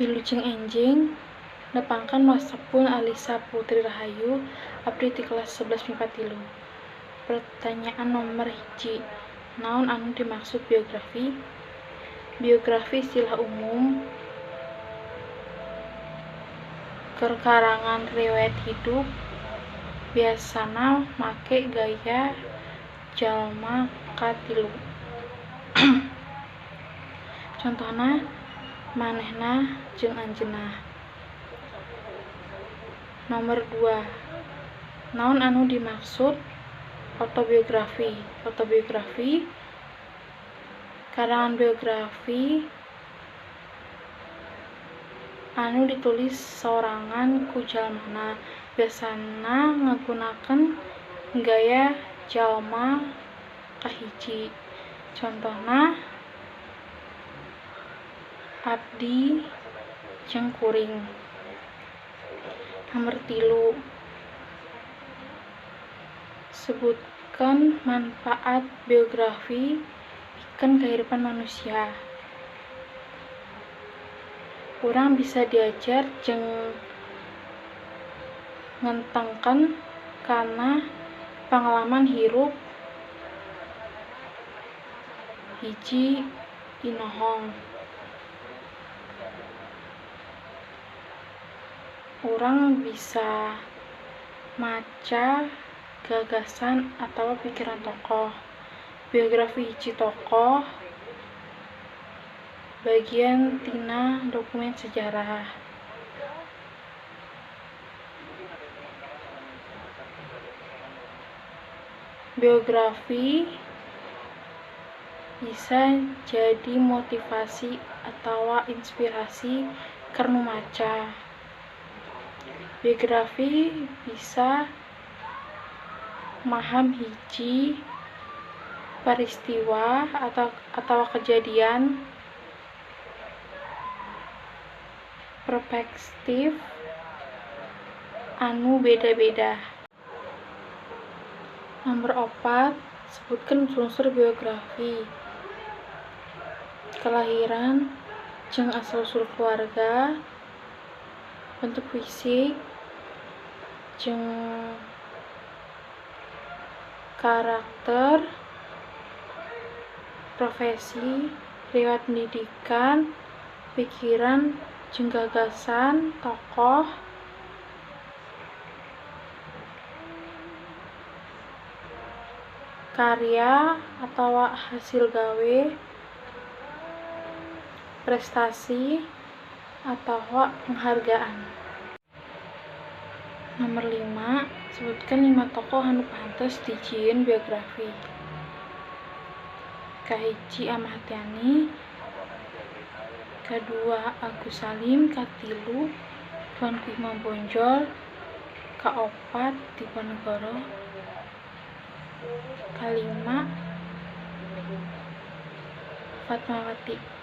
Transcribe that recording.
Wilujeng enjing, nepangkeun wasta pun Alisa Putri Rahayu, abdi ti kelas 11 MIPA 3. Pertanyaan nomor 1, naon anu dimaksud biografi? Biografi istilah umum keur karangan riwayat hidup, biasana make gaya jalma katilu. Contohna manehna jeung anjeunna. Nomor 2, naon anu dimaksud otobiografi? Otobiografi karangan biografi anu ditulis sorangan ku jalmana, biasana ngagunakeun gaya jalma kahiji. Contohna abdi jeung kuring. Nomor 3, sebutkeun manfaat biografi pikeun kahirupan manusia. Urang bisa diajar jeung ngentengkeun kana pangalaman hirup hiji inohong. Urang bisa maca gagasan atawa pikiran tokoh. Biografi hiji tokoh bagian tina dokumen sejarah. Biografi bisa jadi motivasi atawa inspirasi keur nu maca. Biografi bisa maham hiji peristiwa atawa kejadian perspektif anu beda-beda. Nomor 4, sebutkeun unsur-unsur biografi. Kelahiran jeung asal-usul keluarga, bentuk fisik jeung karakter, profesi, riwayat pendidikan, pikiran jeung gagasan tokoh, karya atawa hasil gawe, prestasi atawa penghargaan. Nomor 5, sebutkeun 5 tokoh anu pantes dijieun biografi. Kahiji Ahmad Yani, kadua Agus Salim, katilu Tuanku Imam Bonjol, kaopat Diponegoro, kalima Fatmawati.